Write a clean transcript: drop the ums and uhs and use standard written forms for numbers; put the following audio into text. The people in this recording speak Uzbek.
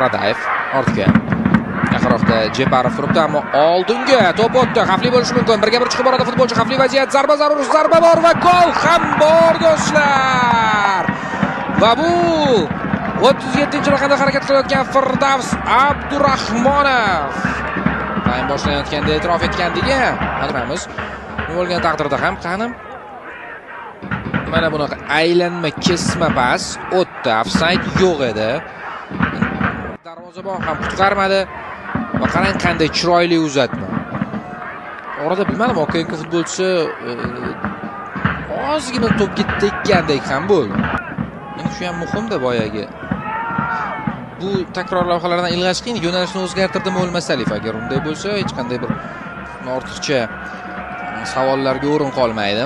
Radayev ortga. Yaqinroqda Jeparov turibdi, ammo oldinga to'p o'tdi. Xavfli bo'lishi mumkin. Birga bir chiqib boradi futbolchi. Xavfli vaziyat, zarba zarur, zarba bor va gol ham bor, do'stlar. Va bu 37-raqamda harakat qilayotgan Firdavs Abdurahmonov. Taym boshlanayotganda e'tirof etgandigi, ko'ramiz. Nima bo'lgan taqdirda ham qani mana bunaqa aylanma kesma pas o'tdi. Ofsayd yo'q edi. Darvozabon ham qutqarmadi. Va qarang, qanday chiroyli uzatma. Orada bilmadim, OKMK futbolchisi ozgina to'pga tekkandek ham bo'ldi. Endi shu ham muhimda boyagi. Bu takror lavhalardan ilg'ash qiyin, yo'nalishni o'zgartirdimi O'lmasaliyev? Agar unday bo'lsa, hech qanday bir ortiqcha savollarga o'rin qolmaydi.